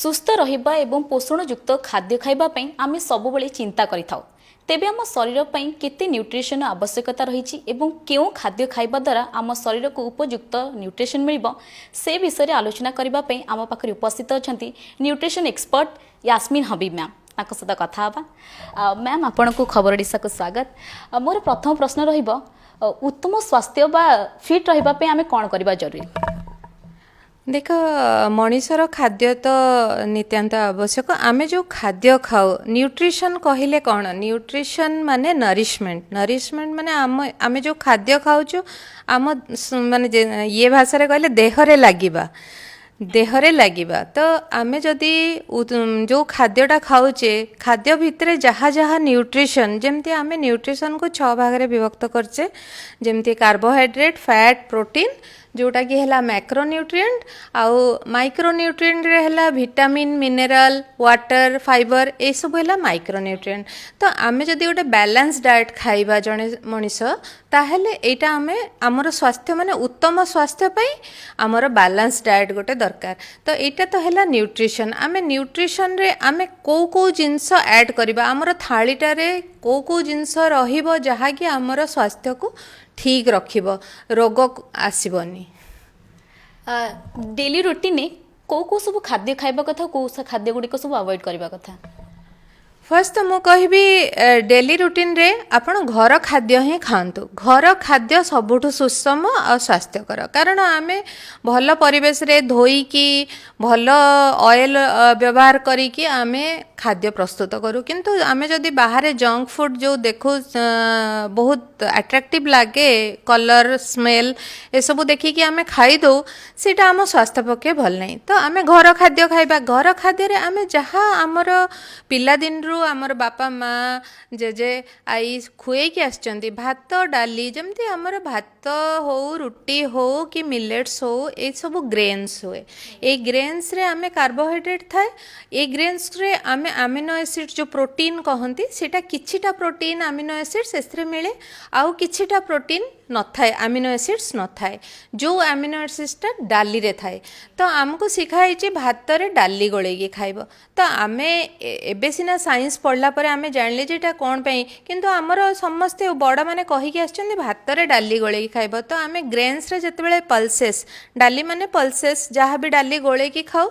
ସୁସ୍ଥ ରହିବା ଏବଂ ପୋଷଣଯୁକ୍ତ ଖାଦ୍ୟ ଖାଇବା ପାଇଁ ଆମେ ସବୁବେଳେ ଚିନ୍ତା କରିଥାଉ। ତେବେ ଆମ ଶରୀର ପାଇଁ କେତେ ନ୍ୟୁଟ୍ରିସନ୍ ଆବଶ୍ୟକତା ରହିଛି ଏବଂ କେଉଁ ଖାଦ୍ୟ ଖାଇବା ଦ୍ୱାରା ଆମ ଶରୀରକୁ ଉପଯୁକ୍ତ ନ୍ୟୁଟ୍ରିସନ୍ ମିଳିବ, ସେ ବିଷୟରେ ଆଲୋଚନା କରିବା ପାଇଁ ଆମ ପାଖରେ ଉପସ୍ଥିତ ଅଛନ୍ତି nutrition expert Yasmin Habib ma'am. ତାଙ୍କ ସହିତ କଥା ହେବା। ମ୍ୟାମ୍, ଆପଣଙ୍କୁ ଖବର ଓଡ଼ିଶାକୁ ସ୍ୱାଗତ। ମୋର ପ୍ରଥମ ପ୍ରଶ୍ନ ରହିବ, ଉତ୍ତମ ସ୍ୱାସ୍ଥ୍ୟ ବା ଫିଟ୍ ରହିବା ପାଇଁ ଆମେ କ'ଣ କରିବା ଜରୁରୀ? ଦେଖ, ମଣିଷର ଖାଦ୍ୟ ତ ନିତ୍ୟାନ୍ତ ଆବଶ୍ୟକ। ଆମେ ଯେଉଁ ଖାଦ୍ୟ ଖାଉ, ନ୍ୟୁଟ୍ରିସନ୍ କହିଲେ କ'ଣ? ନ୍ୟୁଟ୍ରିସନ୍ ମାନେ ନରିଶମେଣ୍ଟ। ନରିଶମେଣ୍ଟ ମାନେ ଆମେ ଯେଉଁ ଖାଦ୍ୟ ଖାଉଛୁ, ଆମ ମାନେ ଇଏ ଭାଷାରେ କହିଲେ ଦେହରେ ଲାଗିବା, ଦେହରେ ଲାଗିବା। ତ ଆମେ ଯଦି ଯେଉଁ ଖାଦ୍ୟଟା ଖାଉଛେ, ଖାଦ୍ୟ ଭିତରେ ଯାହା ଯାହା ନ୍ୟୁଟ୍ରିସନ୍, ଯେମିତି ଆମେ ନ୍ୟୁଟ୍ରିସନ୍କୁ ଛଅ ଭାଗରେ ବିଭକ୍ତ କରିଛେ, ଯେମିତି କାର୍ବୋହାଇଡ୍ରେଟ୍, ଫ୍ୟାଟ୍, ପ୍ରୋଟିନ୍, ଯେଉଁଟାକି ହେଲା ମ୍ୟାକ୍ରୋନ୍ୟୁଟ୍ରିଏଣ୍ଟ, ଆଉ ମାଇକ୍ରୋନ୍ୟୁଟ୍ରିଏଣ୍ଟରେ ହେଲା ଭିଟାମିନ୍, ମିନେରାଲ, ୱାଟର, ଫାଇବର, ଏସବୁ ହେଲା ମାଇକ୍ରୋନ୍ୟୁଟ୍ରିଏଣ୍ଟ। ତ ଆମେ ଯଦି ଗୋଟେ ବାଲାନ୍ସ ଡାଏଟ୍ ଖାଇବା ଜଣେ ମଣିଷ, ତାହେଲେ ଏଇଟା ଆମେ ଆମର ସ୍ୱାସ୍ଥ୍ୟ, ମାନେ ଉତ୍ତମ ସ୍ୱାସ୍ଥ୍ୟ ପାଇଁ ଆମର ବାଲାନ୍ସ ଡାଏଟ୍ ଗୋଟେ ଦରକାର। ତ ଏଇଟା ତ ହେଲା ନ୍ୟୁଟ୍ରିସନ୍। ଆମେ ନ୍ୟୁଟ୍ରିସନ୍ରେ ଆମେ କେଉଁ କେଉଁ ଜିନିଷ ଆଡ଼୍ କରିବା, ଆମର ଥାଳିଟାରେ କେଉଁ କେଉଁ ଜିନିଷ ରହିବ, ଯାହାକି ଆମର ସ୍ୱାସ୍ଥ୍ୟକୁ ଠିକ୍ ରଖିବ, ରୋଗ ଆସିବନି। ଡେଲି ରୁଟିନରେ କେଉଁ କେଉଁ ସବୁ ଖାଦ୍ୟ ଖାଇବା କଥା, କେଉଁ ଖାଦ୍ୟ ଗୁଡ଼ିକ ସବୁ ଆଭଏଡ୍ କରିବା କଥା? ଫାର୍ଷ୍ଟ ତ ମୁଁ କହିବି, ଡେଲି ରୁଟିନରେ ଆପଣ ଘର ଖାଦ୍ୟ ହିଁ ଖାଆନ୍ତୁ। ଘର ଖାଦ୍ୟ ସବୁଠୁ ସୁଷମ ଆଉ ସ୍ୱାସ୍ଥ୍ୟକର, କାରଣ ଆମେ ଭଲ ପରିବେଶରେ ଧୋଇକି, ଭଲ ଅଏଲ୍ ବ୍ୟବହାର କରିକି ଆମେ ଖାଦ୍ୟ ପ୍ରସ୍ତୁତ କରୁ। କିନ୍ତୁ ଆମେ ଯଦି ବାହାରେ ଜଙ୍କ ଫୁଡ଼୍ ଯେଉଁ ଦେଖୁ, ବହୁତ ଆଟ୍ରାକ୍ଟିଭ୍ ଲାଗେ, କଲର୍, ସ୍ମେଲ୍ ଏସବୁ ଦେଖିକି ଆମେ ଖାଇଦେଉ, ସେଇଟା ଆମ ସ୍ୱାସ୍ଥ୍ୟ ପକ୍ଷେ ଭଲ ନାହିଁ। ତ ଆମେ ଘର ଖାଦ୍ୟ ଖାଇବା। ଘର ଖାଦ୍ୟରେ ଆମେ ଯାହା ଆମର ପିଲାଦିନରୁ ଆମର ବାପା, ମା, ଜେଜେ, ଆଈ ଖୁଏଇକି ଆସିଛନ୍ତି, ଭାତ, ଡାଲି, ଯେମିତି ଆମର ଭାତ ହଉ, ରୁଟି ହଉ କି ମିଲେଟ୍ସ ହଉ, ଏଇସବୁ ଗ୍ରେନ୍ସ ହୁଏ। ଏଇ ଗ୍ରେନ୍ସରେ ଆମେ କାର୍ବୋହାଇଡ୍ରେଟ୍ ଥାଏ। ଏଇ ଗ୍ରେନ୍ସରେ ଆମେ ଆମିନୋ ଏସିଡ୍, ଯେଉଁ ପ୍ରୋଟିନ୍ କହନ୍ତି, ସେଇଟା କିଛିଟା ପ୍ରୋଟିନ୍, ଆମିନୋ ଏସିଡ୍ ସେଥିରେ ମିଳେ, ଆଉ କିଛିଟା ପ୍ରୋଟିନ୍ ନଥାଏ, ଆମିନୋ ଏସିଡ୍ସ ନଥାଏ, ଯେଉଁ ଆମିନୋ ଏସିଡ୍ସଟା ଡାଲିରେ ଥାଏ। ତ ଆମକୁ ଶିଖା ହେଇଛି ଭାତରେ ଡାଲି ଗୋଳେଇକି ଖାଇବ। ତ ଆମେ ଏବେ ସିନା ସାଇନ୍ସ ପଢ଼ିଲା ପରେ ଆମେ ଜାଣିଲେ ଯେ ଏଇଟା କ'ଣ ପାଇଁ, କିନ୍ତୁ ଆମର ସମସ୍ତେ ବଡ଼ମାନେ କହିକି ଆସିଛନ୍ତି ଭାତରେ ଡାଲି ଗୋଳେଇକି ଖାଇବ। ତ ଆମେ ଗ୍ରେନ୍ସରେ ଯେତେବେଳେ ପଲସେସ୍, ଡାଲି ମାନେ ପଲସେସ୍, ଯାହା ବି ଡାଲି ଗୋଳେଇକି ଖାଉ,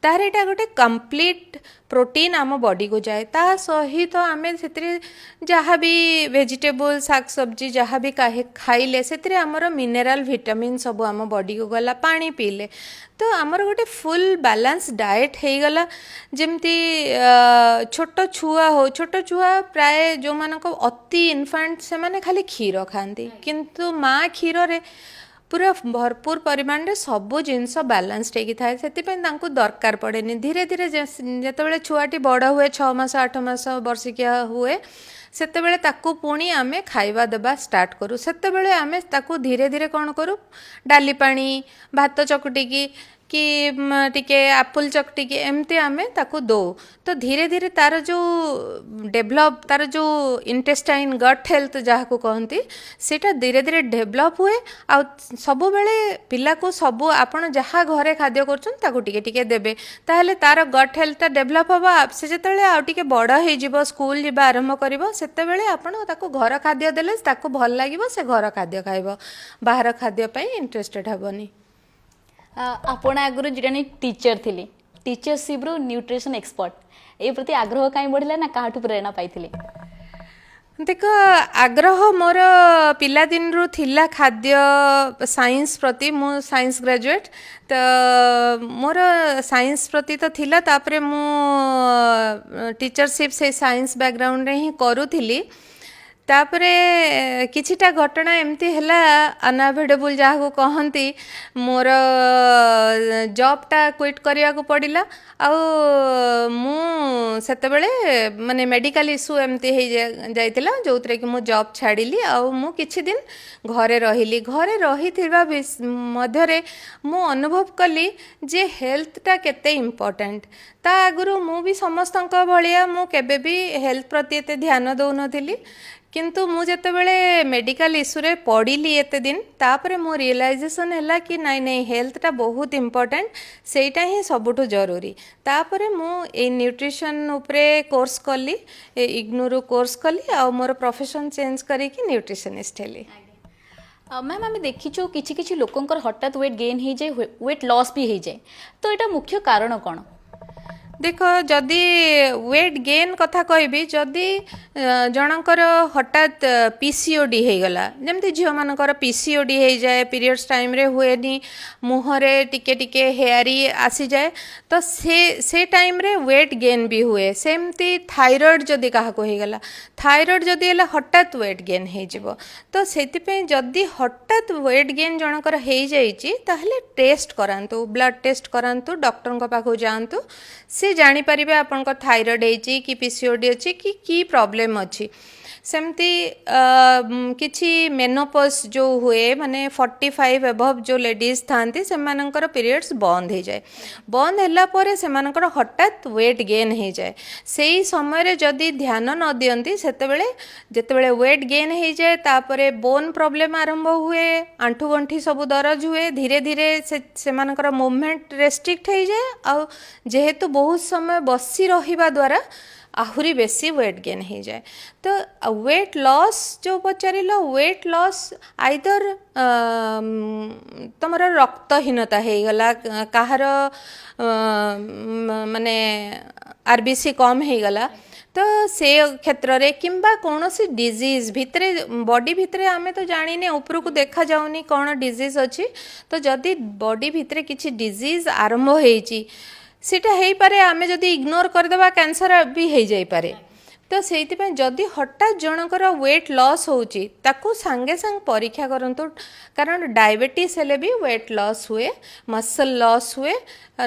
ତାହେଲେ ଏଇଟା ଗୋଟେ କମ୍ପ୍ଲିଟ୍ ପ୍ରୋଟିନ୍ ଆମ ବଡ଼ିକୁ ଯାଏ। ତା ସହିତ ଆମେ ସେଥିରେ ଯାହା ବି ଭେଜିଟେବୁଲ୍, ଶାଗ ସବଜି ଯାହା ବି ଖାଇଲେ, ସେଥିରେ ଆମର ମିନେରାଲ, ଭିଟାମିନ୍ ସବୁ ଆମ ବଡ଼ିକୁ ଗଲା। ପାଣି ପିଇଲେ ତ ଆମର ଗୋଟେ ଫୁଲ୍ ବାଲାନ୍ସ ଡାଏଟ୍ ହେଇଗଲା। ଯେମିତି ଛୋଟ ଛୁଆ ହଉ, ଛୋଟ ଛୁଆ ପ୍ରାୟ ଯେଉଁମାନଙ୍କ ଅତି ଇନଫାଣ୍ଟ, ସେମାନେ ଖାଲି କ୍ଷୀର ଖାଆନ୍ତି, କିନ୍ତୁ ମା କ୍ଷୀରରେ ପୁରା ଭରପୁର ପରିମାଣରେ ସବୁ ଜିନିଷ ବାଲାନ୍ସଡ ହେଇକି ଥାଏ, ସେଥିପାଇଁ ତାଙ୍କୁ ଦରକାର ପଡ଼େନି। ଧୀରେ ଧୀରେ ଯେତେବେଳେ ଛୁଆଟି ବଡ଼ ହୁଏ, 6 ମାସ, 8 ମାସ, ବର୍ଷିକିଆ ହୁଏ, ସେତେବେଳେ ତାକୁ ପୁଣି ଆମେ ଖାଇବା ଦେବା ଷ୍ଟାର୍ଟ କରୁ। ସେତେବେଳେ ଆମେ ତାକୁ ଧୀରେ ଧୀରେ କ'ଣ କରୁ, ଡାଲି ପାଣି, ଭାତ ଚକଟିକି କି ଟିକେ ଆପୁଲ ଚକଟିକି ଏମିତି ଆମେ ତାକୁ ଦଉ। ତ ଧୀରେ ଧୀରେ ତାର ଯେଉଁ ଡେଭଲପ୍, ତାର ଯେଉଁ ଇଣ୍ଟେଷ୍ଟାଇନ୍, ଗଟ୍ ହେଲ୍ଥ ଯାହାକୁ କହନ୍ତି, ସେଇଟା ଧୀରେ ଧୀରେ ଡେଭଲପ୍ ହୁଏ। ଆଉ ସବୁବେଳେ ପିଲାକୁ ସବୁ ଆପଣ ଯାହା ଘରେ ଖାଦ୍ୟ କରୁଛନ୍ତି, ତାକୁ ଟିକେ ଟିକେ ଦେବେ, ତାହେଲେ ତାର ଗଟ୍ ହେଲ୍ଥଟା ଡେଭଲପ୍ ହେବ। ସେ ଯେତେବେଳେ ଆଉ ଟିକେ ବଡ଼ ହେଇଯିବ, ସ୍କୁଲ ଯିବା ଆରମ୍ଭ କରିବ, ସେତେବେଳେ ଆପଣ ତାକୁ ଘର ଖାଦ୍ୟ ଦେଲେ ତାକୁ ଭଲ ଲାଗିବ, ସେ ଘର ଖାଦ୍ୟ ଖାଇବ, ବାହାର ଖାଦ୍ୟ ପାଇଁ ଇଣ୍ଟରେଷ୍ଟେଡ୍ ହେବନି। ଆପଣ ଆଗରୁ ଜଣେ ଟିଚର ଥିଲେ। ଟିଚରସିପ୍ରୁ ନ୍ୟୁଟ୍ରିସନ୍ ଏକ୍ସପର୍ଟ, ଏ ପ୍ରତି ଆଗ୍ରହ କାହିଁ ବଢ଼ିଲା ନା କାହାଠୁ ପ୍ରେରଣା ପାଇଥିଲେ? ଦେଖ, ଆଗ୍ରହ ମୋର ପିଲାଦିନରୁ ଥିଲା ଖାଦ୍ୟ ସାଇନ୍ସ ପ୍ରତି। ମୁଁ ସାଇନ୍ସ ଗ୍ରାଜୁଏଟ୍, ତ ମୋର ସାଇନ୍ସ ପ୍ରତି ତ ଥିଲା। ତାପରେ ମୁଁ ଟିଚରସିପ୍ ସେଇ ସାଇନ୍ସ ବ୍ୟାକଗ୍ରାଉଣ୍ଡରେ ହିଁ କରୁଥିଲି। ତାପରେ କିଛିଟା ଘଟଣା ଏମିତି ହେଲା, ଅନଆଭଏଡେବୁଲ୍ ଯାହାକୁ କହନ୍ତି, ମୋର ଜବ୍ଟା କ୍ୱିଟ୍ କରିବାକୁ ପଡ଼ିଲା। ଆଉ ମୁଁ ସେତେବେଳେ ମାନେ ମେଡ଼ିକାଲ ଇସ୍ୟୁ ଏମିତି ହେଇ ଯାଇଥିଲା, ଯେଉଁଥିରେ କି ମୁଁ ଜବ୍ ଛାଡ଼ିଲି ଆଉ ମୁଁ କିଛି ଦିନ ଘରେ ରହିଲି। ଘରେ ରହିଥିବା ମଧ୍ୟରେ ମୁଁ ଅନୁଭବ କଲି ଯେ ହେଲ୍ଥଟା କେତେ ଇମ୍ପୋର୍ଟାଣ୍ଟ। ତା ଆଗରୁ ମୁଁ ବି ସମସ୍ତଙ୍କ ଭଳିଆ ମୁଁ କେବେ ବି ହେଲ୍ଥ ପ୍ରତି ଏତେ ଧ୍ୟାନ ଦେଉନଥିଲି। କିନ୍ତୁ ମୁଁ ଯେତେବେଳେ ମେଡ଼ିକାଲ ଇସ୍ୟୁରେ ପଡ଼ିଲି ଏତେ ଦିନ, ତାପରେ ମୋ ରିଏଲାଇଜେସନ୍ ହେଲା କି ନାଇଁ ନାଇଁ, ହେଲ୍ଥଟା ବହୁତ ଇମ୍ପର୍ଟାଣ୍ଟ, ସେଇଟା ହିଁ ସବୁଠୁ ଜରୁରୀ। ତାପରେ ମୁଁ ଏଇ ନ୍ୟୁଟ୍ରିସନ୍ ଉପରେ କୋର୍ସ କଲି, ଇଗ୍ନୋରୁ କୋର୍ସ କଲି ଆଉ ମୋର ପ୍ରଫେସନ୍ ଚେଞ୍ଜ କରିକି ନ୍ୟୁଟ୍ରିସନିଷ୍ଟ ହେଲି। ମ୍ୟାମ୍, ଆମେ ଦେଖିଛୁ କିଛି କିଛି ଲୋକଙ୍କର ହଠାତ୍ ୱେଟ୍ ଗେନ୍ ହେଇଯାଏ, ୱେଟ୍ ଲସ୍ ବି ହେଇଯାଏ। ତ ଏଇଟା ମୁଖ୍ୟ କାରଣ କ'ଣ? ଦେଖ, ଯଦି ୱେଟ୍ ଗେନ୍ କଥା କହିବି, ଯଦି ଜଣଙ୍କର ହଠାତ୍ ପିସିଓଡି ହେଇଗଲା, ଯେମିତି ଝିଅମାନଙ୍କର ପିସିଓଡି ହେଇଯାଏ, ପିରିୟଡ଼୍ସ ଟାଇମ୍ରେ ହୁଏନି, ମୁହଁରେ ଟିକେ ଟିକେ ହେୟାରି ଆସିଯାଏ, ତ ସେ ସେ ଟାଇମ୍ରେ ୱେଟ୍ ଗେନ୍ ବି ହୁଏ। ସେମିତି ଥାଇରଏଡ଼୍ ଯଦି କାହାକୁ ହେଇଗଲା, ଥାଇରଏଡ଼୍ ଯଦି ହେଲା, ହଠାତ୍ ୱେଟ୍ ଗେନ୍ ହେଇଯିବ। ତ ସେଥିପାଇଁ ଯଦି ହଠାତ୍ ୱେଟ୍ ଗେନ୍ ଜଣଙ୍କର ହେଇଯାଇଛି, ତାହେଲେ ଟେଷ୍ଟ କରାନ୍ତୁ, ବ୍ଲଡ୍ ଟେଷ୍ଟ କରାନ୍ତୁ, ଡକ୍ଟରଙ୍କ ପାଖକୁ ଯାଆନ୍ତୁ। ସେ ଜାଣିପାରିବେ ଆପଣଙ୍କ ଥାଇରଏଡ଼୍ ହେଇଛି କି ପିସିଓଡି ଅଛି କି କି ପ୍ରୋବ୍ଲେମ୍ ଅଛି। ସେମିତି କିଛି ମେନୋପଜ୍ ଯେଉଁ ହୁଏ, ମାନେ 45 ଏବଭ୍ ଯେଉଁ ଲେଡ଼ିଜ୍ ଥାଆନ୍ତି, ସେମାନଙ୍କର ପିରିୟଡ଼୍ସ ବନ୍ଦ ହେଇଯାଏ। ବନ୍ଦ ହେଲା ପରେ ସେମାନଙ୍କର ହଠାତ୍ ୱେଟ୍ ଗେନ୍ ହେଇଯାଏ। ସେଇ ସମୟରେ ଯଦି ଧ୍ୟାନ ନ ଦିଅନ୍ତି, ସେତେବେଳେ ଯେତେବେଳେ ୱେଟ୍ ଗେନ୍ ହେଇଯାଏ, ତାପରେ ବୋନ୍ ପ୍ରୋବ୍ଲେମ୍ ଆରମ୍ଭ ହୁଏ, ଆଣ୍ଠୁଗଣ୍ଠି ସବୁ ଦରଜ ହୁଏ, ଧୀରେ ଧୀରେ ସେମାନଙ୍କର ମୁଭମେଣ୍ଟ ରେଷ୍ଟ୍ରିକ୍ଟ ହେଇଯାଏ। ଆଉ ଯେହେତୁ ବହୁତ ସମୟ ବସି ରହିବା ଦ୍ୱାରା ଆହୁରି ବେଶୀ ୱେଟ୍ ଗେନ୍ ହେଇଯାଏ। ତ ୱେଟ୍ ଲସ୍ ଯେଉଁ ପଚାରିଲ, ୱେଟ୍ ଲସ୍ ଆଇଦର ତମର ରକ୍ତହୀନତା ହେଇଗଲା, କାହାର ମାନେ ଆରବିସି କମ୍ ହେଇଗଲା, ତ ସେ କ୍ଷେତ୍ରରେ କିମ୍ବା କୌଣସି ଡିଜିଜ୍ ଭିତରେ, ବଡି ଭିତରେ, ଆମେ ତ ଜାଣିନେ, ଉପରକୁ ଦେଖାଯାଉନି କ'ଣ ଡିଜିଜ୍ ଅଛି। ତ ଯଦି ବଡି ଭିତରେ କିଛି ଡିଜିଜ୍ ଆରମ୍ଭ ହେଇଛି, ସେଇଟା ହେଇପାରେ, ଆମେ ଯଦି ଇଗ୍ନୋର କରିଦେବା, କ୍ୟାନ୍ସର ବି ହେଇଯାଇପାରେ। ତ ସେଇଥିପାଇଁ ଯଦି ହଠାତ୍ ଜଣଙ୍କର ୱେଟ୍ ଲସ୍ ହେଉଛି, ତାକୁ ସାଙ୍ଗେ ସାଙ୍ଗେ ପରୀକ୍ଷା କରନ୍ତୁ। କାରଣ ଡାଇବେଟିସ୍ ହେଲେ ବି ୱେଟ୍ ଲସ୍ ହୁଏ, ମସଲ୍ ଲସ୍ ହୁଏ।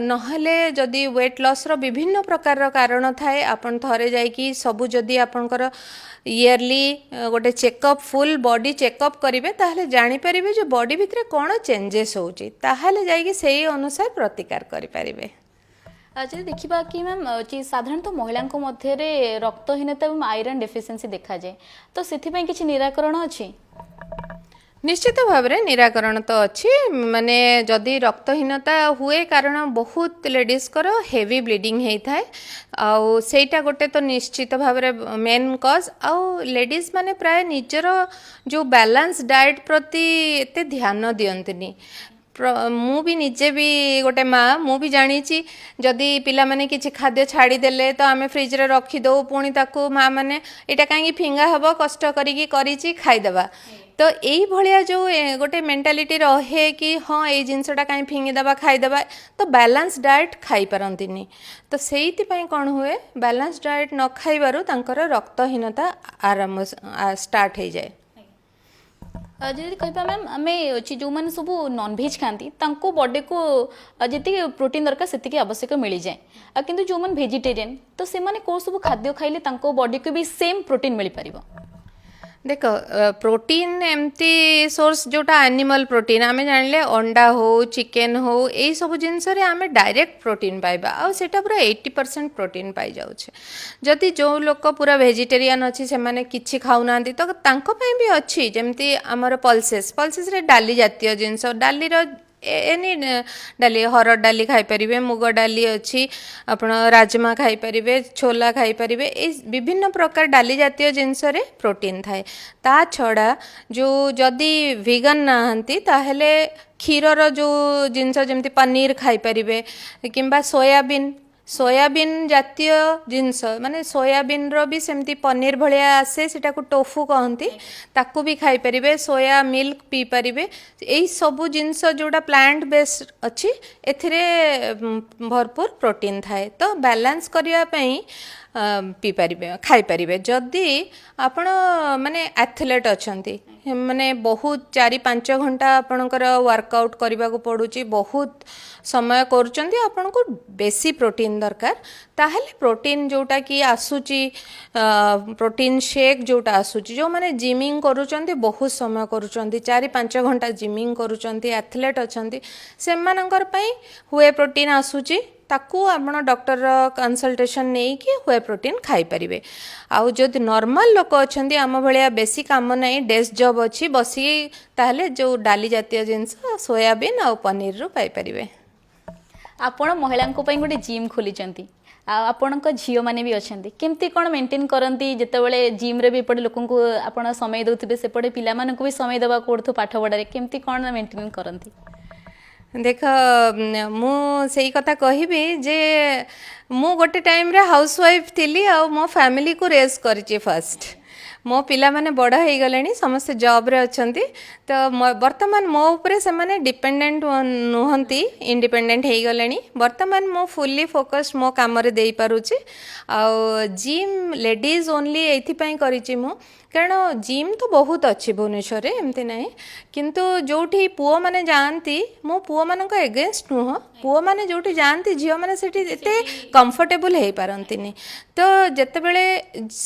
ନହେଲେ ଯଦି ୱେଟ୍ ଲସ୍ର ବିଭିନ୍ନ ପ୍ରକାରର କାରଣ ଥାଏ। ଆପଣ ଥରେ ଯାଇକି ସବୁ ଯଦି ଆପଣଙ୍କର ଇୟରଲି ଗୋଟେ ଚେକଅପ୍, ଫୁଲ୍ ବଡି ଚେକଅପ୍ କରିବେ, ତାହେଲେ ଜାଣିପାରିବେ ଯେ ବଡି ଭିତରେ କ'ଣ ଚେଞ୍ଜେସ୍ ହେଉଛି। ତାହେଲେ ଯାଇକି ସେଇ ଅନୁସାରେ ପ୍ରତିକାର କରିପାରିବେ। ଯଦି ଦେଖିବା କି ମ୍ୟାମ୍, ଯେ ସାଧାରଣତଃ ମହିଳାଙ୍କ ମଧ୍ୟରେ ରକ୍ତହୀନତା ଏବଂ ଆଇରନ୍ ଡେଫିସିଏନ୍ସି ଦେଖାଯାଏ, ତ ସେଥିପାଇଁ କିଛି ନିରାକରଣ ଅଛି? ନିଶ୍ଚିତ ଭାବରେ ନିରାକରଣ ତ ଅଛି। ମାନେ ଯଦି ରକ୍ତହୀନତା ହୁଏ, କାରଣ ବହୁତ ଲେଡ଼ିଜଙ୍କର ହେଭି ବ୍ଲିଡ଼ିଂ ହେଇଥାଏ ଆଉ ସେଇଟା ଗୋଟେ ତ ନିଶ୍ଚିତ ଭାବରେ ମେନ୍ କଜ୍। ଆଉ ଲେଡ଼ିଜ୍ ମାନେ ପ୍ରାୟ ନିଜର ଯେଉଁ ବାଲାନ୍ସ ଡାଏଟ୍ ପ୍ରତି ଏତେ ଧ୍ୟାନ ଦିଅନ୍ତିନି। ମୁଁ ବି ନିଜେ ବି ଗୋଟେ ମା, ମୁଁ ବି ଜାଣିଛି, ଯଦି ପିଲାମାନେ କିଛି ଖାଦ୍ୟ ଛାଡ଼ିଦେଲେ ତ ଆମେ ଫ୍ରିଜରେ ରଖିଦେଉ। ପୁଣି ତାକୁ ମା ମାନେ, ଏଇଟା କାହିଁକି ଫିଙ୍ଗା ହେବ, କଷ୍ଟ କରିକି କରିଛି, ଖାଇଦେବା। ତ ଏଇଭଳିଆ ଯେଉଁ ଗୋଟେ ମେଣ୍ଟାଲିଟି ରହେ କି ହଁ, ଏଇ ଜିନିଷଟା କାହିଁ ଫିଙ୍ଗିଦେବା, ଖାଇଦେବା, ତ ବାଲାନ୍ସ ଡାଏଟ୍ ଖାଇପାରନ୍ତିନି। ତ ସେଇଥିପାଇଁ କ'ଣ ହୁଏ, ବାଲାନ୍ସ ଡାଏଟ୍ ନ ଖାଇବାରୁ ତାଙ୍କର ରକ୍ତହୀନତା ଆରମ୍ଭ ଷ୍ଟାର୍ଟ ହେଇଯାଏ। ଯଦି କହିବା ମ୍ୟାମ୍, ଆମେ ଅଛି ଯେଉଁମାନେ ସବୁ ନନଭେଜ୍ ଖାଆନ୍ତି, ତାଙ୍କୁ ବଡିକୁ ଯେତିକି ପ୍ରୋଟିନ୍ ଦରକାର ସେତିକି ଆବଶ୍ୟକ ମିଳିଯାଏ। ଆଉ କିନ୍ତୁ ଯେଉଁମାନେ ଭେଜିଟେରିଆନ୍, ତ ସେମାନେ କେଉଁ ସବୁ ଖାଦ୍ୟ ଖାଇଲେ ତାଙ୍କ ବଡିକୁ ବି ସେମ୍ ପ୍ରୋଟିନ୍ ମିଳିପାରିବ? ଦେଖ, ପ୍ରୋଟିନ୍ ଏମିତି ସୋର୍ସ ଯେଉଁଟା ଆନିମାଲ୍ ପ୍ରୋଟିନ୍, ଆମେ ଜାଣିଲେ ଅଣ୍ଡା ହଉ, ଚିକେନ୍ ହଉ, ଏଇସବୁ ଜିନିଷରେ ଆମେ ଡାଇରେକ୍ଟ ପ୍ରୋଟିନ୍ ପାଇବା ଆଉ ସେଇଟା ପୁରା 80% ପ୍ରୋଟିନ୍ ପାଇଯାଉଛେ। ଯଦି ଯେଉଁ ଲୋକ ପୁରା ଭେଜିଟେରିଆନ୍ ଅଛି, ସେମାନେ କିଛି ଖାଉନାହାନ୍ତି, ତ ତାଙ୍କ ପାଇଁ ବି ଅଛି। ଯେମିତି ଆମର ପଲସେସ୍, ପଲସେସ୍ରେ ଡାଲି ଜାତୀୟ ଜିନିଷ, ଡାଲିର ଏନି ଡାଲି, ହରଡ଼ ଡାଲି ଖାଇପାରିବେ, ମୁଗ ଡାଲି ଅଛି, ଆପଣ ରାଜମା ଖାଇପାରିବେ, ଛୋଲା ଖାଇପାରିବେ। ଏଇ ବିଭିନ୍ନ ପ୍ରକାର ଡାଲି ଜାତୀୟ ଜିନିଷରେ ପ୍ରୋଟିନ୍ ଥାଏ। ତା ଛଡ଼ା ଯେଉଁ ଯଦି ଭିଗାନ୍ ନାହାନ୍ତି, ତାହେଲେ କ୍ଷୀରର ଯେଉଁ ଜିନିଷ, ଯେମିତି ପନିର ଖାଇପାରିବେ କିମ୍ବା ସୋୟାବିନ୍, ସୋୟାବିନ୍ ଜାତୀୟ ଜିନିଷ, ମାନେ ସୋୟାବିନ୍ର ବି ସେମିତି ପନିର ଭଳିଆ ଆସେ, ସେଟାକୁ ଟୋଫୁ କହନ୍ତି, ତାକୁ ବି ଖାଇପାରିବେ, ସୋୟା ମିଲ୍କ ପିଇପାରିବେ। ଏଇ ସବୁ ଜିନିଷ ଯେଉଁଟା ପ୍ଲାଣ୍ଟ ବେସ୍ଡ ଅଛି, ଏଥିରେ ଭରପୁର ପ୍ରୋଟିନ୍ ଥାଏ। ତ ବାଲାନ୍ସ କରିବା ପାଇଁ ପିଇପାରିବେ, ଖାଇପାରିବେ। ଯଦି ଆପଣ ମାନେ ଆଥଲେଟ୍ ଅଛନ୍ତି, ମାନେ ବହୁତ 4-5 ଘଣ୍ଟା ଆପଣଙ୍କର ୱାର୍କଆଉଟ୍ କରିବାକୁ ପଡ଼ୁଛି, ବହୁତ ସମୟ କରୁଛନ୍ତି, ଆପଣଙ୍କୁ ବେଶୀ ପ୍ରୋଟିନ୍ ଦରକାର, ତାହେଲେ ପ୍ରୋଟିନ୍ ଯେଉଁଟା କି ଆସୁଛି, ପ୍ରୋଟିନ୍ ସେକ୍ ଯେଉଁଟା ଆସୁଛି, ଯେଉଁମାନେ ଜିମିଂ କରୁଛନ୍ତି, ବହୁତ ସମୟ କରୁଛନ୍ତି, 4-5 ଘଣ୍ଟା ଜିମିଂ କରୁଛନ୍ତି, ଆଥଲେଟ୍ ଅଛନ୍ତି, ସେମାନଙ୍କର ପାଇଁ we protein ଆସୁଛି। ତାକୁ ଆପଣ ଡକ୍ଟରର କନସଲଟେସନ୍ ନେଇକି we protein ଖାଇପାରିବେ। ଆଉ ଯଦି ନର୍ମାଲ ଲୋକ ଅଛନ୍ତି, ଆମ ଭଳିଆ ବେଶୀ କାମ ନାହିଁ, ଡେସ୍କ ଜବ୍ ଅଛି ବସିକି, ତାହେଲେ ଯେଉଁ ଡାଲି ଜାତୀୟ ଜିନିଷ, ସୋୟାବିନ୍ ଆଉ ପନିରରୁ ପାଇପାରିବେ। ଆପଣ ମହିଳାଙ୍କ ପାଇଁ ଗୋଟେ ଜିମ୍ ଖୋଲିଛନ୍ତି ଆଉ ଆପଣଙ୍କ ଝିଅମାନେ ବି ଅଛନ୍ତି। କେମିତି କ'ଣ ମେଣ୍ଟେନ୍ କରନ୍ତି, ଯେତେବେଳେ ଜିମ୍ରେ ବି ଏପଟେ ଲୋକଙ୍କୁ ଆପଣ ସମୟ ଦେଉଥିବେ, ସେପଟେ ପିଲାମାନଙ୍କୁ ବି ସମୟ ଦେବାକୁ ପଡ଼ୁଥିବ ପାଠପଢ଼ାରେ? କେମିତି କ'ଣ ମେଣ୍ଟେନ୍ କରନ୍ତି? ଦେଖ, ମୁଁ ସେଇ କଥା କହିବି ଯେ ମୁଁ ଗୋଟେ ଟାଇମ୍ରେ ହାଉସ୍ ୱାଇଫ୍ ଥିଲି ଆଉ ମୋ ଫ୍ୟାମିଲିକୁ ରେଜ୍ କରିଛି ଫାର୍ଷ୍ଟ। ମୋ ପିଲାମାନେ ବଡ଼ ହେଇଗଲେଣି, ସମସ୍ତେ ଜବ୍ରେ ଅଛନ୍ତି। ତ ବର୍ତ୍ତମାନ ମୋ ଉପରେ ସେମାନେ ଡିପେଣ୍ଡେଣ୍ଟ ନୁହନ୍ତି, ଇଣ୍ଡିପେଣ୍ଡେଣ୍ଟ ହେଇଗଲେଣି। ବର୍ତ୍ତମାନ ମୁଁ ଫୁଲି ଫୋକସ୍ ମୋ କାମରେ ଦେଇପାରୁଛି। ଆଉ ଜିମ୍ ଲେଡ଼ିଜ୍ ଓନ୍ଲି ଏଇଥିପାଇଁ କରିଛି ମୁଁ, କାରଣ ଜିମ୍ ତ ବହୁତ ଅଛି ଭୁବନେଶ୍ୱରରେ, ଏମିତି ନାହିଁ, କିନ୍ତୁ ଯେଉଁଠି ପୁଅମାନେ ଯାଆନ୍ତି, ମୁଁ ପୁଅମାନଙ୍କ ଏଗେନଷ୍ଟ ନୁହଁ, ପୁଅମାନେ ଯେଉଁଠି ଯାଆନ୍ତି, ଝିଅମାନେ ସେଠି ଏତେ କମ୍ଫର୍ଟେବୁଲ୍ ହେଇପାରନ୍ତିନି। ତ ଯେତେବେଳେ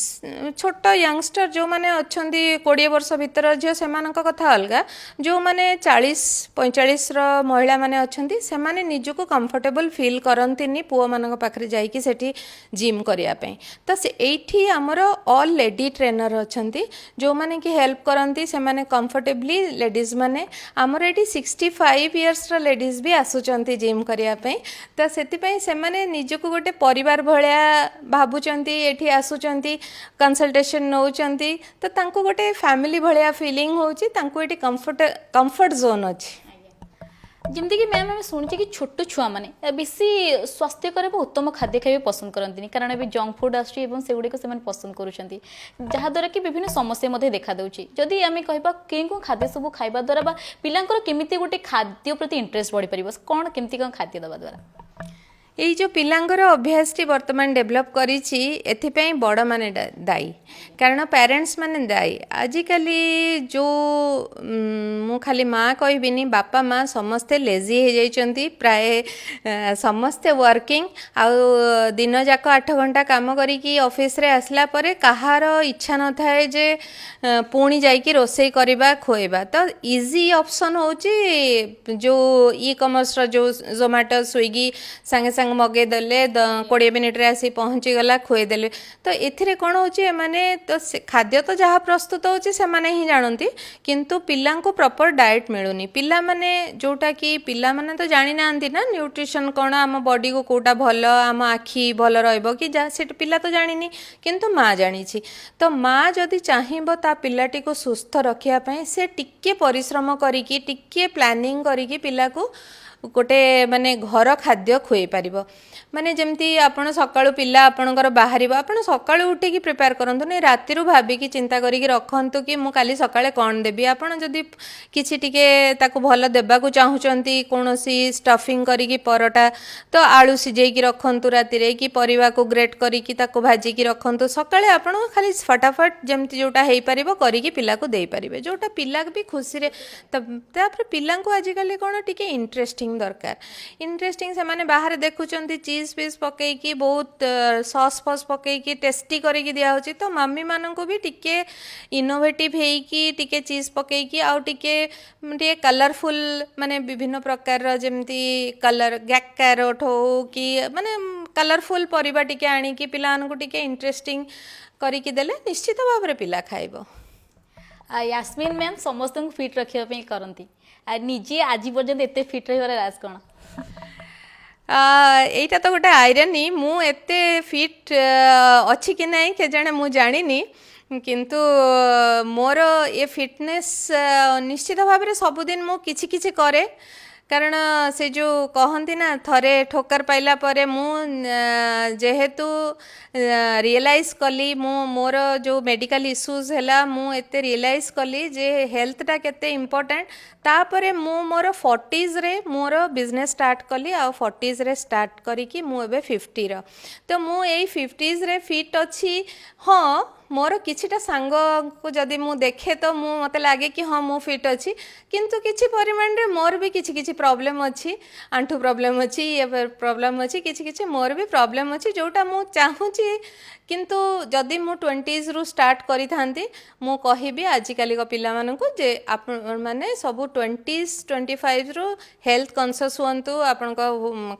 ଛୋଟ ୟଙ୍ଗଷ୍ଟର ଯେଉଁମାନେ ଅଛନ୍ତି, 20 ବର୍ଷ ଭିତର ଝିଅ, ସେମାନଙ୍କ କଥା ଅଲଗା। ଯେଉଁମାନେ 40 45ର ମହିଳାମାନେ ଅଛନ୍ତି, ସେମାନେ ନିଜକୁ କମ୍ଫର୍ଟେବୁଲ୍ ଫିଲ୍ କରନ୍ତିନି ପୁଅମାନଙ୍କ ପାଖରେ ଯାଇକି ସେଠି ଜିମ୍ କରିବା ପାଇଁ। ତ ସେ ଏଇଠି ଆମର ଅଲ୍ ଲେଡି ଟ୍ରେନର ଅଛନ୍ତି, ଯେଉଁମାନେ କି ହେଲ୍ପ କରନ୍ତି। ସେମାନେ କମ୍ଫର୍ଟେବଲି ଲେଡ଼ିଜ୍ ମାନେ, ଆମର ଏଇଠି 65 ଇୟର୍ସର ଲେଡ଼ିଜ୍ ବି ଆସୁଛନ୍ତି ଜିମ୍ କରିବା ପାଇଁ। ତ ସେଥିପାଇଁ ସେମାନେ ନିଜକୁ ଗୋଟେ ପରିବାର ଭଳିଆ ଭାବୁଛନ୍ତି। ଏଠି ଆସୁଛନ୍ତି, କନସଲଟେସନ୍ ନେଉଛନ୍ତି, ତ ତାଙ୍କୁ ଗୋଟେ ଫ୍ୟାମିଲି ଭଳିଆ ଫିଲିଂ ହେଉଛି। ତାଙ୍କୁ ଏଠି କମ୍ଫର୍ଟ କମ୍ଫର୍ଟ ଜୋନ୍ ଅଛି। ଯେମିତିକି ମ୍ୟାମ୍, ଆମେ ଶୁଣିଛେ କି ଛୋଟ ଛୁଆମାନେ ବେଶୀ ସ୍ୱାସ୍ଥ୍ୟକର ଏବଂ ଉତ୍ତମ ଖାଦ୍ୟ ଖାଇବା ପସନ୍ଦ କରନ୍ତିନି, କାରଣ ଏବେ ଜଙ୍କ ଫୁଡ୍ ଆସୁଛି ଏବଂ ସେଗୁଡ଼ିକ ସେମାନେ ପସନ୍ଦ କରୁଛନ୍ତି, ଯାହାଦ୍ୱାରା କି ବିଭିନ୍ନ ସମସ୍ୟା ମଧ୍ୟ ଦେଖାଦେଉଛି। ଯଦି ଆମେ କହିବା, କେଉଁ କେଉଁ ଖାଦ୍ୟ ସବୁ ଖାଇବା ଦ୍ୱାରା ବା ପିଲାଙ୍କର କେମିତି ଗୋଟେ ଖାଦ୍ୟ ପ୍ରତି ଇଣ୍ଟରେଷ୍ଟ ବଢ଼ିପାରିବ, କ'ଣ କେମିତି କ'ଣ ଖାଦ୍ୟ ଦେବା ଦ୍ୱାରା? ଏଇ ଯେଉଁ ପିଲାଙ୍କର ଅଭ୍ୟାସଟି ବର୍ତ୍ତମାନ ଡେଭଲପ୍ କରିଛି, ଏଥିପାଇଁ ବଡ଼ମାନେ ଦାୟୀ, କାରଣ ପ୍ୟାରେଣ୍ଟସ୍ ମାନେ ଦାୟୀ। ଆଜିକାଲି ଯେଉଁ ମୁଁ ଖାଲି ମା କହିବିନି, ବାପା ମା ସମସ୍ତେ ଲେଜି ହେଇଯାଇଛନ୍ତି ପ୍ରାୟ। ସମସ୍ତେ ୱାର୍କିଂ ଆଉ ଦିନ ଯାକ 8 ଘଣ୍ଟା କାମ କରିକି ଅଫିସରେ ଆସିଲା ପରେ କାହାର ଇଚ୍ଛା ନଥାଏ ଯେ ପୁଣି ଯାଇକି ରୋଷେଇ କରିବା, ଖୁଆଇବା। ତ ଇଜି ଅପସନ୍ ହେଉଛି ଯେଉଁ ଇ କମର୍ସର ଯେଉଁ ଜୋମାଟୋ, ସ୍ୱିଗି, ସାଙ୍ଗେ ସାଙ୍ଗେ ମଗେଇଦେଲେ, 20 ମିନିଟ୍ରେ ଆସି ପହଞ୍ଚିଗଲା, ଖୁଆଇଦେଲେ। ତ ଏଥିରେ କ'ଣ ହେଉଛି, ଏମାନେ ତ ସେ ଖାଦ୍ୟ ତ ଯାହା ପ୍ରସ୍ତୁତ ହେଉଛି ସେମାନେ ହିଁ ଜାଣନ୍ତି, କିନ୍ତୁ ପିଲାଙ୍କୁ ପ୍ରପର୍ ଡାଏଟ୍ ମିଳୁନି। ପିଲାମାନେ ଯେଉଁଟାକି ପିଲାମାନେ ତ ଜାଣିନାହାନ୍ତି ନା ନ୍ୟୁଟ୍ରିସନ୍ କ'ଣ, ଆମ ବଡ଼ିକୁ କେଉଁଟା ଭଲ, ଆମ ଆଖି ଭଲ ରହିବ କି ଯାହା, ସେଠି ପିଲା ତ ଜାଣିନି, କିନ୍ତୁ ମା ଜାଣିଛି। ତ ମା ଯଦି ଚାହିଁବ ତା ପିଲାଟିକୁ ସୁସ୍ଥ ରଖିବା ପାଇଁ, ସେ ଟିକେ ପରିଶ୍ରମ କରିକି, ଟିକେ ପ୍ଲାନିଂ କରିକି ପିଲାକୁ ଗୋଟେ ମାନେ ଘର ଖାଦ୍ୟ ଖୁଆଇ ପାରିବ। ମାନେ ଯେମିତି ଆପଣ ସକାଳୁ ପିଲା ଆପଣଙ୍କର ବାହାରିବ, ଆପଣ ସକାଳୁ ଉଠିକି ପ୍ରିପେୟାର କରନ୍ତୁନି, ରାତିରୁ ଭାବିକି ଚିନ୍ତା କରିକି ରଖନ୍ତୁ କି ମୁଁ କାଲି ସକାଳେ କ'ଣ ଦେବି। ଆପଣ ଯଦି କିଛି ଟିକେ ତାକୁ ଭଲ ଦେବାକୁ ଚାହୁଁଛନ୍ତି, କୌଣସି ଷ୍ଟଫିଂ କରିକି ପରଟା, ତ ଆଳୁ ସିଝେଇକି ରଖନ୍ତୁ ରାତିରେ କି ପରିବାକୁ ଗ୍ରେଟ୍ କରିକି ତାକୁ ଭାଜିକି ରଖନ୍ତୁ। ସକାଳେ ଆପଣ ଖାଲି ଫଟାଫଟ ଯେମିତି ଯେଉଁଟା ହେଇପାରିବ କରିକି ପିଲାକୁ ଦେଇପାରିବେ, ଯେଉଁଟା ପିଲା ବି ଖୁସିରେ। ତାପରେ ପିଲାଙ୍କୁ ଆଜିକାଲି କ'ଣ ଟିକେ ଇଣ୍ଟରେଷ୍ଟିଂ ଦରକାର। ଇଣ୍ଟରେଷ୍ଟିଂ, ସେମାନେ ବାହାରେ ଦେଖୁଛନ୍ତି ଚିଜ୍ ଫିଜ୍ ପକେଇକି, ବହୁତ ସସ୍ ଫସ୍ ପକେଇକି ଟେଷ୍ଟି କରିକି ଦିଆହେଉଛି। ତ ମମିମାନଙ୍କୁ ବି ଟିକେ ଇନୋଭେଟିଭ୍ ହେଇକି, ଟିକେ ଚିଜ୍ ପକେଇକି ଆଉ ଟିକେ ଟିକେ କଲରଫୁଲ୍, ମାନେ ବିଭିନ୍ନ ପ୍ରକାରର ଯେମିତି କଲର୍ କ୍ୟାରୋଟ୍ ହଉ କି ମାନେ କଲରଫୁଲ୍ ପରିବା ଟିକେ ଆଣିକି ପିଲାମାନଙ୍କୁ ଟିକେ ଇଣ୍ଟରେଷ୍ଟିଂ କରିକି ଦେଲେ ନିଶ୍ଚିତ ଭାବରେ ପିଲା ଖାଇବ। ଆଉ ୟାସ୍ମିନ୍ ମ୍ୟାମ୍ ସମସ୍ତଙ୍କୁ ଫିଟ୍ ରଖିବା ପାଇଁ କରନ୍ତି, ଆଉ ନିଜେ ଆଜି ପର୍ଯ୍ୟନ୍ତ ଏତେ ଫିଟ୍ ରହିବାର ରାଜ କ'ଣ? ଏଇଟା ତ ଗୋଟେ ଆଇରନି। ମୁଁ ଏତେ ଫିଟ୍ ଅଛି କି ନାହିଁ କେଜାଣେ ମୁଁ ଜାଣିନି, କିନ୍ତୁ ମୋର ଏ ଫିଟନେସ୍ ନିଶ୍ଚିତ ଭାବରେ ସବୁଦିନ ମୁଁ କିଛି କିଛି କରେ। କାରଣ ସେ ଯେଉଁ କହନ୍ତି ନା, ଥରେ ଠୋକର ପାଇଲା ପରେ, ମୁଁ ଯେହେତୁ ରିଏଲାଇଜ୍ କଲି, ମୁଁ ମୋର ଯେଉଁ ମେଡ଼ିକାଲ ଇସ୍ୟୁଜ୍ ହେଲା, ମୁଁ ଏତେ ରିଏଲାଇଜ୍ କଲି ଯେ ହେଲ୍ଥଟା କେତେ ଇମ୍ପୋର୍ଟାଣ୍ଟ। ତାପରେ ମୁଁ ମୋର 40sରେ ମୋର ବିଜନେସ୍ ଷ୍ଟାର୍ଟ କଲି ଆଉ 40sରେ ଷ୍ଟାର୍ଟ କରିକି ମୁଁ ଏବେ 50ର। ତ ମୁଁ ଏଇ 50sରେ ଫିଟ୍ ଅଛି, ହଁ। ମୋର କିଛିଟା ସାଙ୍ଗକୁ ଯଦି ମୁଁ ଦେଖେ ତ ମୁଁ ମୋତେ ଲାଗେ କି ହଁ, ମୁଁ ଫିଟ୍ ଅଛି। କିନ୍ତୁ କିଛି ପରିମାଣରେ ମୋର ବି କିଛି କିଛି ପ୍ରୋବ୍ଲେମ୍ ଅଛି। ଆଣ୍ଠୁ ପ୍ରୋବ୍ଲେମ୍ ଅଛି, ଇଏ ପ୍ରୋବ୍ଲେମ୍ ଅଛି, କିଛି କିଛି ମୋର ବି ପ୍ରୋବ୍ଲେମ୍ ଅଛି, ଯେଉଁଟା ମୁଁ ଚାହୁଁଛି। କିନ୍ତୁ ଯଦି ମୁଁ 20sରୁ ଷ୍ଟାର୍ଟ କରିଥାନ୍ତି, ମୁଁ କହିବି ଆଜିକାଲିକା ପିଲାମାନଙ୍କୁ ଯେ ଆପଣମାନେ ସବୁ 20s, 25ରୁ ହେଲ୍ଥ କନସିୟସ୍ ହୁଅନ୍ତୁ। ଆପଣଙ୍କ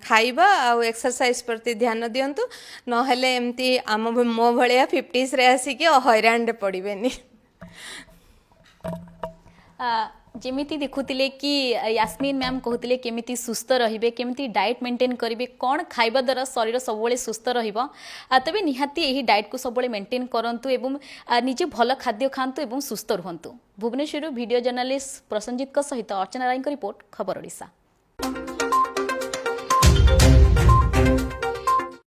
ଖାଇବା ଆଉ ଏକ୍ସରସାଇଜ ପ୍ରତି ଧ୍ୟାନ ଦିଅନ୍ତୁ। ନହେଲେ ଏମିତି ଆମ ମୋ ଭଳିଆ 50sରେ ଆସିକି ହଇରାଣରେ ପଡ଼ିବେନି। ଯେମିତି ଦେଖୁଥିଲେ କି ୟାସ୍ମିନ୍ ମ୍ୟାମ୍ କହୁଥିଲେ କେମିତି ସୁସ୍ଥ ରହିବେ, କେମିତି ଡାଏଟ୍ ମେଣ୍ଟେନ୍ କରିବେ, କ'ଣ ଖାଇବା ଦ୍ୱାରା ଶରୀର ସବୁବେଳେ ସୁସ୍ଥ ରହିବ। ତେବେ ନିହାତି ଏହି ଡାଏଟ୍କୁ ସବୁବେଳେ ମେଣ୍ଟେନ୍ କରନ୍ତୁ ଏବଂ ନିଜେ ଭଲ ଖାଦ୍ୟ ଖାଆନ୍ତୁ ଏବଂ ସୁସ୍ଥ ରୁହନ୍ତୁ। ଭୁବନେଶ୍ୱରରୁ ଭିଡ଼ିଓ ଜର୍ଣ୍ଣାଲିଷ୍ଟ ପ୍ରସଞ୍ଜିତଙ୍କ ସହିତ ଅର୍ଚ୍ଚନା ରାୟଙ୍କ ରିପୋର୍ଟ, ଖବର ଓଡ଼ିଶା।